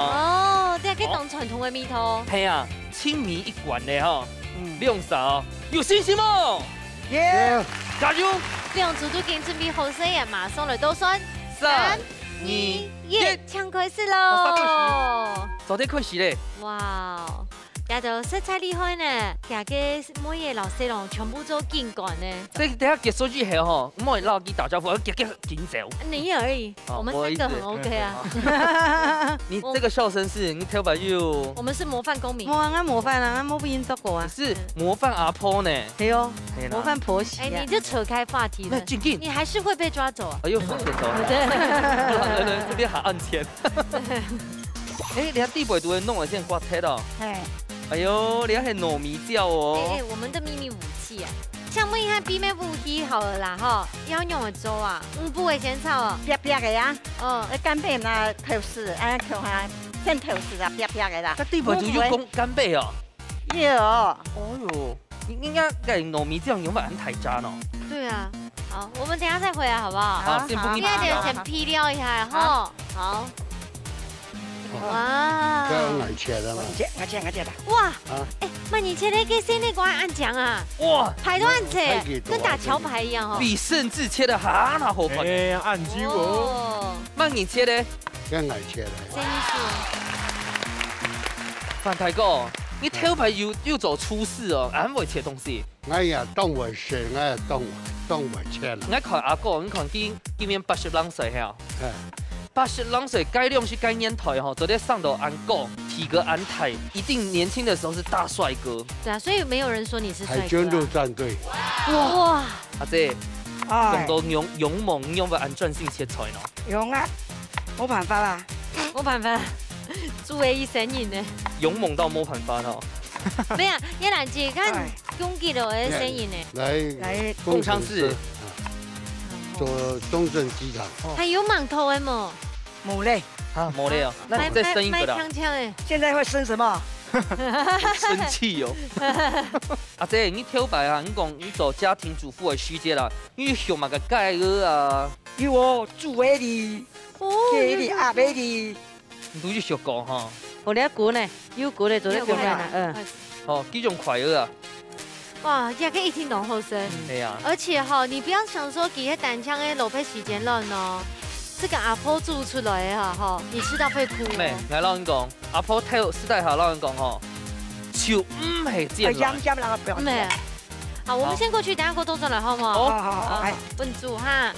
哦，這个當傳統个味道。係啊，清明一關呢吼。嗯。兩儕哦，有信心無？ 耶！加油！兩組都已經準備好勢了，馬上來倒算。三、二、一，請開始囉！做得開始咧！哇哦，這都實在厲害呢！這个妹仔摎細郎全部做緊趕呢。這等下結束以後吼，毋好摎佢打招呼，要結結緊走。你而已，哦，我們三個很OK啊。你這個笑聲是你頭擺有，我們是模範公民。無啊，𠊎模範啊，𠊎無分人捉過啊。是模範阿婆呢。 係哦，係啦。模範婆媳啊。哎，你就扯開話題了，那正經。你還是會被抓走啊。哎喲，好險哦。對。來，來，這邊還按鍵。哎，你看地板都會弄得像刮忒哦。嘿。哎喲，你看還糯米醬哦。哎，哎，我們的秘密武器啊，像問一下秘密武器好了啦，哈，要用的粥啊，嗯，不會嫌吵哦。煏煏个啊，哦，哎，干貝拿頭絲，哎，看下，先頭絲啊，煏煏个啦。這地板都有講干貝哦。 有。哦喲，你應該該糯米醬用法很太渣呢。對啊，好，我們等一下再回來好不好？好，好，先不一定。現在先配料一下，然後，好。哇。這樣來切的嘛。我切，我切，我切吧。哇，啊。哎，麼人切个个細个瓜恁靚啊？哇，排到恁齊，太給力了。跟打橋牌一樣哦。比甚至切的還要好看。哎，恁靚哦。哦。麼人切的？這樣來切的。真的是。 范大哥，你頭擺有，有做廚師哦，恁會切東西。哎呀，當會食，哎呀，當，當會切啦。𠊎看阿哥，你看今，今年八十零歲吼。哎。八十零歲，該量係該年代吼，做得生到恁高，體格恁大，一定年輕的時候是大帥哥。對啊，所以沒有人說你是帥哥啊。海軍陸戰隊。哇！阿姐，哎。用到勇，勇猛，你有無恁專心切菜呢？ 用啊，無辦法啦。無辦法，煮个一生人呢。勇猛到無辦法哦。沒有，葉蘭姐，看哎。攻擊了的生人呢。來，來，共嘗試。啊，做中正機場。還有饅頭的無？無咧。啊，無咧哦，那你再生一個啦。賣，賣，賣香腸的。現在會生什麼？生氣哦。阿姐，你頭擺啊，你講你做家庭主婦的時節啦，你有學麼个雞仔啊？有哦，豬仔哩，哦，雞仔哩，有，有，鴨仔哩。你都有學過哈？哦，你還滾呢，有滾呢，做得有滾呢，滾呢。嗯。哦，幾種款仔啊？哇，這個一定當好食。嗯。對啊。而且哈，你不要想說佢係單淨个蘿蔔絲煎卵哦，這個阿婆煮出來的哈，哈，你吃到會哭哦。妹，來，老實講，阿婆頭私底下老實講吼，就毋係煎卵。哎，香香那個不要吃。嗯。好，我們先過去，等下過動作來，好不好？哦。好，好，好，好。哎。分煮哈。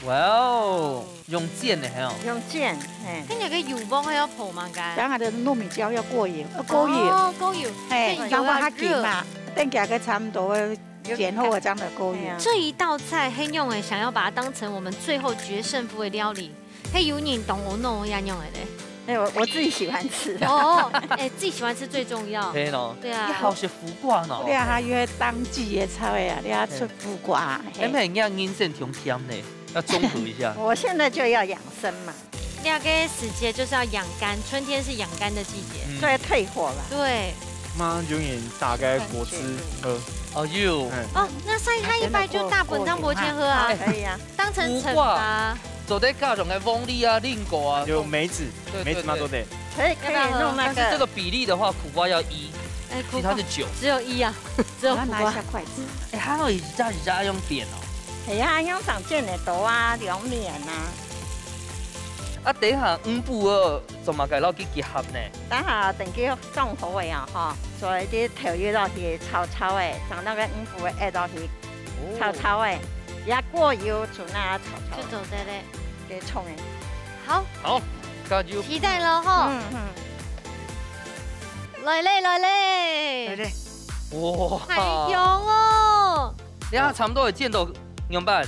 哇哦，用煎个係哦。用煎，嘿。跟你个油鑊還要烰嘛，該。然後它的糯米椒要過油，要過油。哦，過油。嘿，這油要熱。然後它緊嘛，等下个差不多煎好了，這樣的過油。嘿啊。這一道菜，黑妞欸想要把它當成我們最後決勝負的料理，黑油你懂我弄呀，妞欸嘞。哎，我，我自己喜歡吃。哦，哎，自己喜歡吃最重要。係咯。對啊。你好食苦瓜呢。對啊，它因為當季的菜啊，你要出苦瓜，嘿。哎，乜人家人生挺甜呢。要綜合一下。我现在就要养生嘛，那个时节就是要养肝，春天是养肝的季节。嗯所以退火了。对，马上就给你打开果汁喝。哦，有。嗯，哦，那晒它一拜就大本当伯切喝啊，可以啊，当成惩罚。做得加上个黃梨啊、蘋果啊，有梅子，对梅子嘛都得。可以可以弄那但是这个个，比例的话，苦瓜要一，哎，其他是九。只有一啊，只有苦瓜我要拿一下。筷子。哎，它都已经加一下用点哦。哎呀，用上煎个豆啊，凉面啊，啊，等一下五步二怎么改到去结合呢？等下等佢上火个啊，吼，所以啲豆油落去炒炒个，将那个五步个下落去炒炒个，也过油煮那炒炒就，走的嘞。给冲个。好，好，加油。期待了哈。嗯嗯，来嘞，来嘞，来嘞，哇，太香哦。等一下差不多会煎到两半，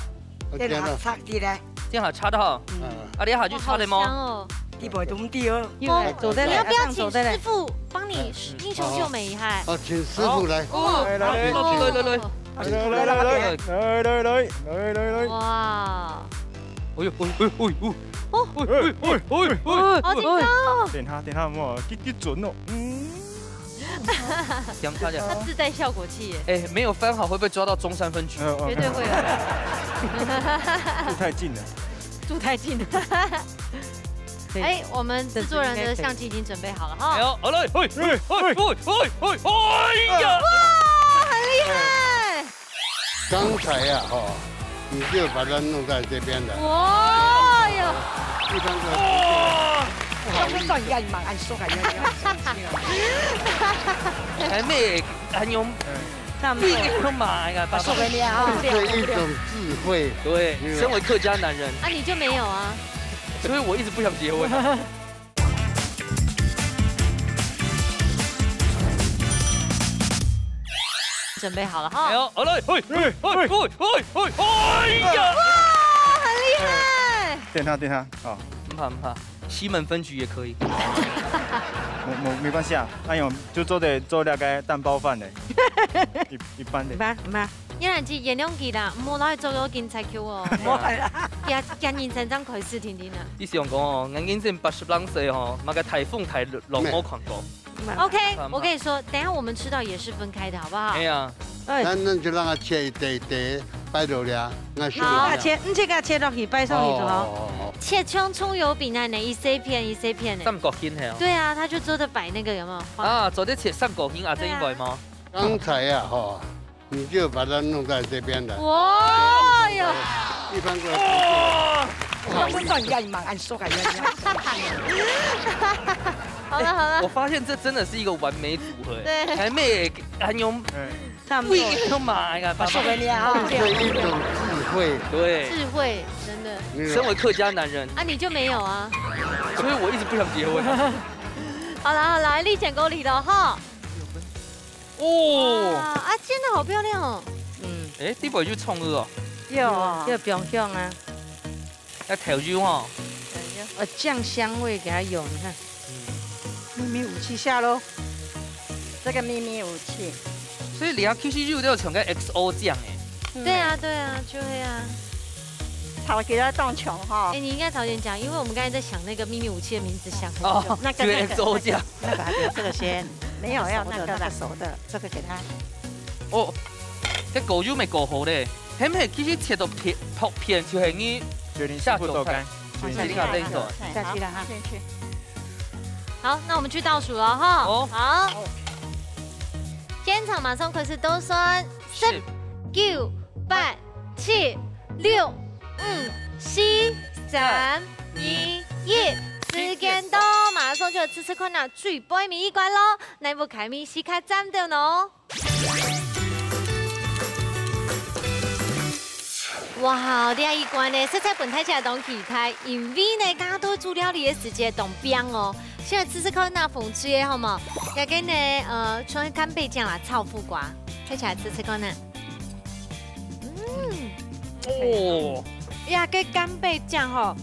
我天哪！插起来，这样好插的哈。嗯啊，等一下就插的吗？哇好香哦。你不会懂的哦。哦走的嘞，你要不要按上走的嘞。请师傅帮你英雄救美一下？哦，请师傅来。哦来来来来来。哦来来来来来来来来来来。哇，哎呦，哎哎哎哎。好紧张哦。等一下，等一下，我给给准哦。嗯，香他讲，它自带效果器耶，哎，没有翻好会不会抓到中山分局？呃，绝对会有。住太近了。住太近了。哎，我们制作人的相机已经准备好了哈。哎呦，好嘞，嘿嘿嘿嘿嘿嘿，哎呀！很厉害。刚才呀，哈，你就把它弄在这边了。哇哟，一般的哇，不好意思。呀，你蛮爱说个呀。还没，还用那么你用嘛呀，把手给你啊。这一种智慧，对，身为客家男人，啊，你就没有啊？所以我一直不想结婚。准备好了哈。哎呦，好嘞，嘿嘿嘿嘿嘿嘿，哎呀！很厉害。等一下，等一下，哦，不怕不怕，西门分局也可以。我我没关系啊，哎呦，就做得做大概蛋包饭的，一一般的。慢慢，你若是原谅佢啦，莫拿去做个警察局哦。莫啦。今今年成长开始听听啊。你想讲哦，眼睛真八十零岁吼，买个台风台龙猫款过。 OK，我跟你说，等一下我们吃到也是分开的，好不好？哎呀，哎，那那就让它切一点一点，摆落来，那是好那切，你这个切落去，摆上去就好。哦，切像葱油饼那呢，一些片一些片呢。三角形系哦。对啊，他就做的摆那个有没有？啊，做得切三角形啊，这应该吗？刚才呀，哈，你就把它弄在这边了。哇哟，一般个哇！我们算一下，你蛮爱说个呀。好了好了我，发现这真的是一个完美组合。对还没还用嗯，差不多。喂，都买啊，把手给你啊。这一种智慧，对，智慧真的那个身为客家男人，啊，你就没有啊？所以我一直不想结婚。好了好了，立显沟里了哈。哇哦，啊，煎的好漂亮哦。嗯，哎，这不就冲了哦？有啊这，个不用香啊，要调酒哈。呃，酱香味给它有，你看。秘密武器下喽，这个秘密武器，所以你要 Q C U 都要全个 X O 酱哎。对啊对啊，就会啊。炒起来当穷哈哎，。你应该早点讲，因为我们刚才在想那个秘密武器的名字，想很久。哦，那个就 X O 酱。那个这个先，没有要那个啦熟的那个熟的，这个给它。哦，这狗就没狗喉嘞，还没其实切到片薄片就很硬。决定师傅做干。等一下再走。哎下去了哈好进去。好，那我们去倒数了哈。哦好，现场马上开始倒算，十、九、八、七、六、五、四、三、二、一，时间到，马上就要试试看啊，最背尾一关咯，哪部开咪西卡站的呢？ 哇，第一關呢，實在分大家當期待，因為呢，剛剛都煮料理的時間當冰哦。現在試試看那紅隊的好無？這個呢，呃，像干貝醬啦，炒苦瓜，大家試試看呢。嗯，哦，呀，這個干貝醬吼，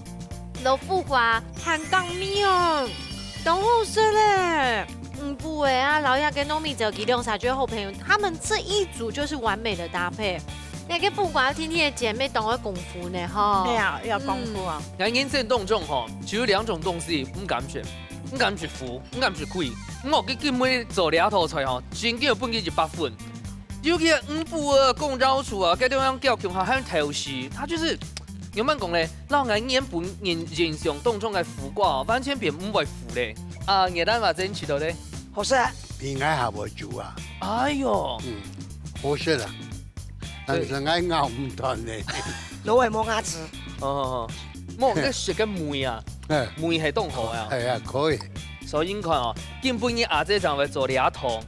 老苦瓜還當味哦，當好食嘞。嗯，不會啊，老亞跟糯米酒給兩儕就好朋友，他們這一組就是完美的搭配。該个苦瓜甜甜个，煎乜當愛功夫呢，吼。對啊，要功夫啊。嗯。𠊎人生當中吼，只有兩種東西毋敢食，毋敢食苦，毋敢食虧。毋過佢今晡日做這道菜吼，真經分佢一百分。尤其係五穀啊、貢高樹啊，該地方叫窮下還有頭絲，佢就係，仰般講呢，讓𠊎原本人印象當中个苦瓜哦，完全變毋會苦咧。啊，你等話真知道咧。好食。比𠊎還會煮啊。哎喲。嗯，好食啊。 但是𠊎咬毋斷呢。老外無牙齒。哦，哦，哦。無，該食个梅啊，哎。梅係當好啊。哎呀，可以。所以你看哦，今晡日阿姊正會做這道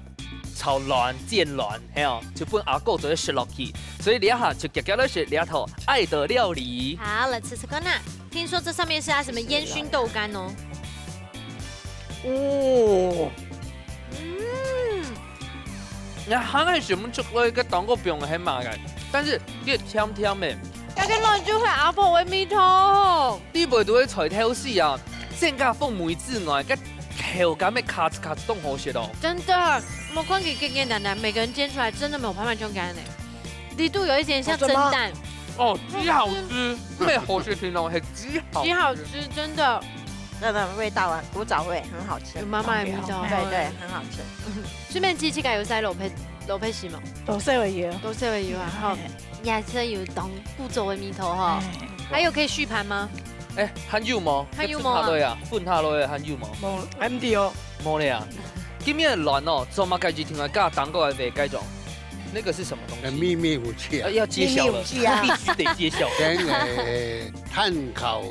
炒卵、煎卵，係哦，就分阿哥做得食落去。所以這下就遽遽來食這道愛的料理。好，來吃吃看啊。聽說這上面是他什麼煙燻豆乾哦。哦。嗯。 𠊎還係想毋出來該當个放个係麼个，但是佢甜甜个。該个卵就係阿婆个味道。裡背肚个菜頭絲啊，增加風味之外，該口感个咔哧咔哧當好食哦。真的，無看佢簡簡單單，每個人煎出來真的沒有拍賣中乾呢。裡肚有一點像蒸蛋。哦，極好吃，毋係好食定哦，係極好吃。極好吃，真的。那个味道啊，古早味，很好吃。有媽媽的味道。對，對，很好吃。順便試試看有使蘿蔔，蘿蔔絲無？多少會有。多少會有啊，吼。哎。也係有當古早个味道吼。哎。還有可以續盤嗎？哎，還有無？還有無啊？分下來啊，分下來啊，還有無？無，empty哦。無了啊。今日个卵哦，做麼个一定要加蛋糕个味該種？那個是什麼東西？呃，秘密武器啊。呃，要揭曉了，秘密武器啊。必須得揭曉。跟，呃，炭烤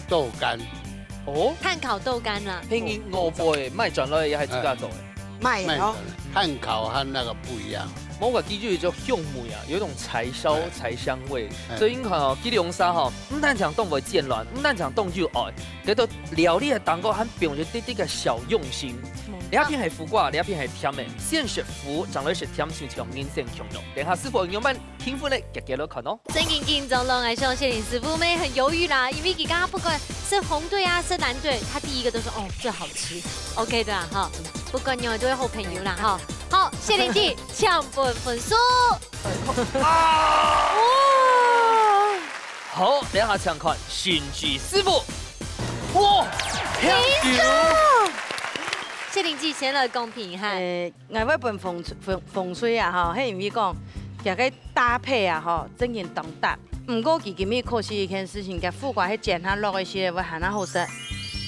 豆乾。 哦。炭烤豆乾啦。平時外背賣轉來也係自家做个。賣个哦。賣的，炭烤和那個不一樣。無个，佢就有一種香味啊，有一種柴燒、哎。柴香味。哎。所以你看哦，佢兩儕吼，毋單淨當會煎卵，毋單淨當有愛，這道料理个當中還放一滴滴个小用心。嗯。這片係苦瓜，這片係甜个，先食苦，正來食甜，就像人生共樣。等下師傅仰般 評分呢，遽遽來看哦。正經緊張咯，𠊎想雪玲師傅乜很猶豫啦，因為佢剛剛不管是紅隊啊，是藍隊，他第一個都說：「哦，這好吃。」OK的啦，哈。不管你們都是好朋友啦，哈。好，雪玲姐，請分分數。啊！哦。好，這下請看神奇師傅。哇，平手！平手！雪玲姐先來公平哈。呃， 𠊎會分紅，紅，紅隊啊吼，係因為講，佢个搭配啊吼，正經當搭。毋過佢今日可惜一件事情，佢苦瓜係煎下落去時會還較好食。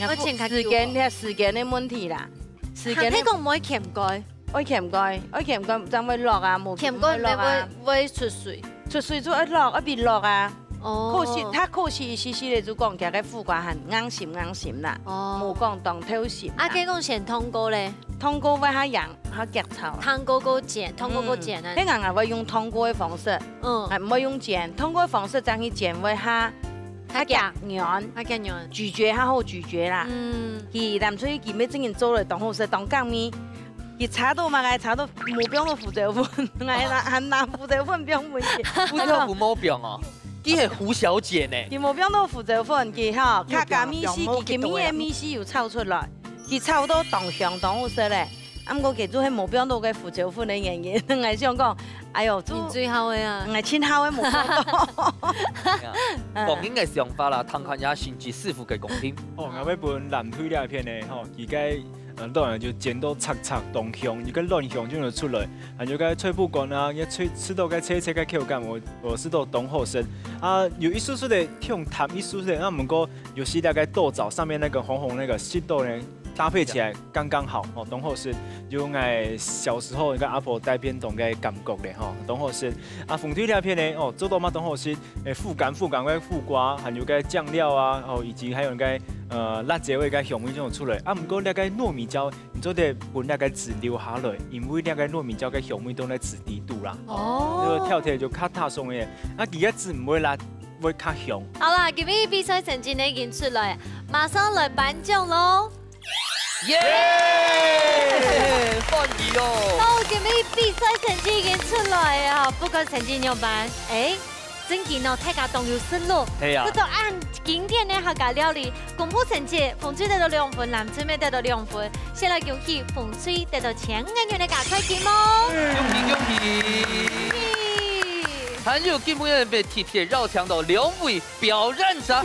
愛煎較久哦。時間，這時間个問題啦，時間个。還係講毋愛掀蓋？愛掀蓋，愛掀蓋正會落啊，無掀蓋毋會落啊。掀蓋會，會出水。出水就愛落，愛變落啊。哦。可惜，佢可惜一息息个就講，佢个苦瓜還硬心硬心啦，哦。無講當透心啦。啊，該講先燙過咧？燙過會較硬。 較遽炒。燙過過煎，燙過過煎啊。嗯，該𠊎，𠊎會用燙過个方式，嗯。𠊎毋會用煎，燙過个方式正去煎會較，較遽。較遽軟。較遽軟。拒絕較好拒絕啦。嗯。佢藍隊佢乜正經做了當好食，當合味。佢炒到嘛，𠊎炒到無放到胡椒粉，𠊎拿，還拿胡椒粉放分佢。胡椒粉無放哦，佢係胡小姐呢。佢無放到胡椒粉，佢吼，客家味緒，佢今日个味緒有炒出來。 佢炒到當香當好食咧。啊，毋過佢就係無放到个胡椒粉个原因。𠊎想講，哎喲，就你最好个啊。𠊎盡好个無放到。嗯。講人个想法啦，聽看一下神奇師傅个公平。哦，𠊎會分藍隊這片呢，吼，佢个，呃，卵就煎到脆脆當香，佢个卵香就有出來，還有个脆不乾啊，个脆，吃到个脆脆个口感，我，我食到當好食。啊，有一絲絲个，像淡一絲絲个，啊，毋過 尤其大概豆棗上面那個紅紅那個色豆呢，搭配起來剛剛好哦，當好食。有𠊎小時候个阿婆帶便當个感覺咧吼，當好食。啊，紅隊這片呢，哦，做到嘛當好食，誒，覆感覆感个苦瓜，還有个醬料啊，哦，以及還有个，呃，辣椒味个香味就有出來。啊，毋過那個糯米椒，你做得分那個籽留下來，因為那個糯米椒个香味都在籽底肚啦。哦。那個挑起來就較搭上个，啊，佢个籽毋會辣， 會較香。好啦，今日比賽成績呢已經出來，馬上來頒獎咯。耶！歡喜哦！好，今日比賽成績已經出來啊，不管成績仰般，誒，正經哦，大家當有實力。係啊。這道恁經典个客家料理，公布成績，紅隊得到兩分，藍隊乜得到兩分。先來恭喜紅隊得到千個銀个加菜金哦。恭喜恭喜！恭喜！還有今晡日特別邀請到兩位表演者，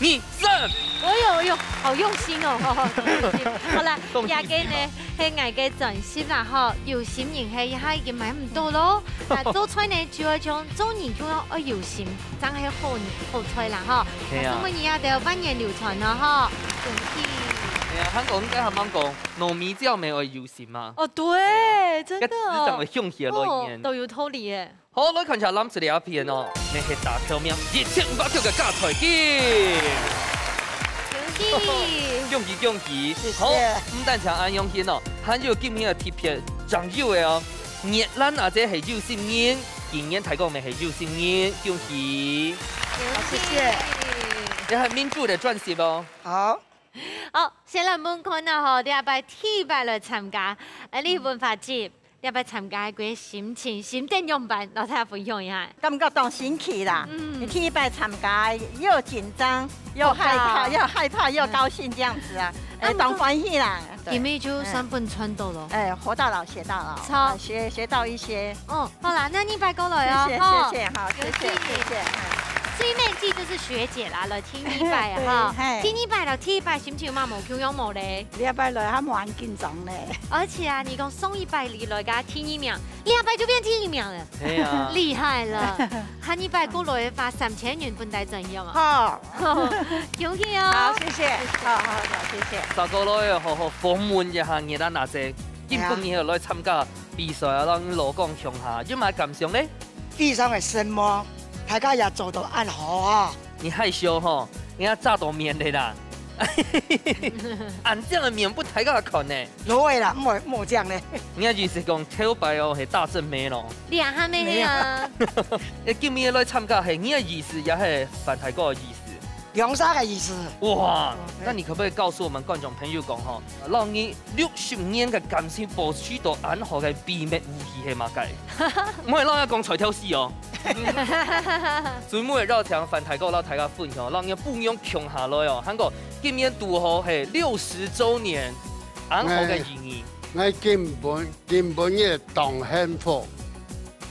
一、二、三。哎喲，哎喲，好用心哦，好用心。好啦，恭喜恭喜。這個呢，係𠊎个專輯啦，吼，有心人係一下已經買毋到咯。那做菜呢，就愛像做人就愛有心，正係好人好菜啦，吼。係啊。那今晡日也得萬年流傳哦，吼，恭喜。哎呀，還講應該還吂講，糯米粿乜愛有心嘛。哦，對，真的。該紙張會香氣个來源。哦，都有道理耶。 好，來看一下藍色這片哦，乜係打頭名一千五百塊个加菜金。恭喜！恭喜恭喜！謝謝。好，毋單淨恁樣形哦，還有今晡日个特別獎有个哦。熱蘭阿姊係有心人，今年大哥乜係有心人，恭喜！恭喜！好，謝謝。這係民主个專輯哦。好。好，先來問看啊吼，這擺第一擺來參加，呃，你文化節 這擺參加个心情，心得仰般？摎大家分享一下。感覺當新奇啦，嗯。你第一擺參加，又緊張，又害怕，好吧。又害怕，又高興這樣子啊，哎，啊，當歡喜啦。對。今晡日就算分賺到咯。嗯。哎，活到老學到老，超。啊，學，學到一些。哦，好啦，恁樣拜過來哦，謝謝，吼。謝謝，好，謝謝，恭喜。謝謝。最尾這就是學姐啦，來 第一擺哈，嘿。第一擺了，第一擺心情嘛無共樣無咧。這擺來還蠻緊張咧。而且啊，你講上一擺你來个第二名，這擺就變第一名了。係啊。厲害了。下一擺過來發三千元分大家賺一樣啊。好。恭喜哦。好，謝謝。好，好，好，謝謝。再過來好好訪問一下熱蘭阿姊，今晡日來參加比賽啊，摎你老公共下，有麼个感想呢？ 非常个承蒙，大家也做到恁好啊。你害羞吼，人家炸到面的啦。恁樣个面分大家看呢。哪會啦，莫，莫這樣呢。人家意思講，頭擺哦，係大正妹咯。你也還沒啊。哎，今晡日來參加，係你个意思，也係范大哥个意思？ 兩儕个意思。哇，哦，那你可不可以告訴我們觀眾朋友講吼，讓你六十年个感情保持到恁好个秘密武器係麼个？毋好讓人講菜頭死哦。最尾邀請范大哥摎大家分享，讓你个餔娘共下來哦。還過今年拄好係六十週年，恁好个意義。𠊎，𠊎根本，根本也當幸福。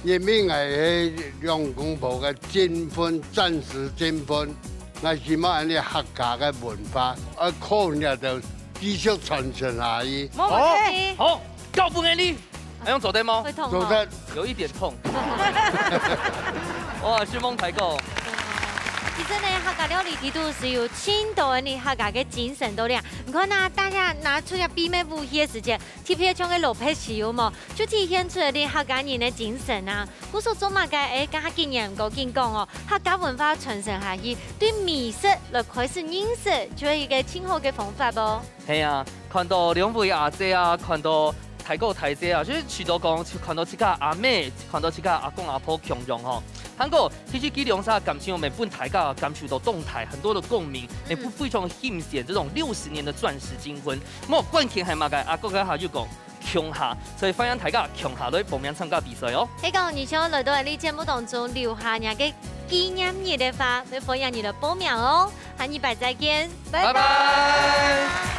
因為𠊎係兩公婆个金婚，鑽石金婚，𠊎希望恁樣客家个文化，愛靠你兜繼續傳承下去。無問題。好，好，交分你。恁樣做得嗎？會痛哦。做得。有一點痛。哇，承蒙大哥。其實呢，客家料理裡肚係有盡多个客家个精神在裡。你看啊，大家拿出這秘密武器个時間， 特別像該蘿蔔絲有無？就體現出來客家人个精神啊！故所做麼个愛加緊研究緊講哦，客家文化傳承下去，對美食來開始認識，就係一個盡好个方法哦。係啊，看到兩位阿姊啊，看到大哥大姊啊，就係除了講看到自家阿姆，看到自家阿公阿婆共樣吼。還過，其實佢兩儕感情，𠊎分大家感受到當大，很多的共鳴，嗯。𠊎分非常欣賞這種六十年的鑽石金婚。 無，關鍵係麼个？阿哥該下又講共下，所以歡迎大家共下來報名參加比賽哦。係講，你想來到𠊎俚節目當中留下若个紀念日个話，來歡迎你來報名哦。下禮拜再見，拜拜。拜拜。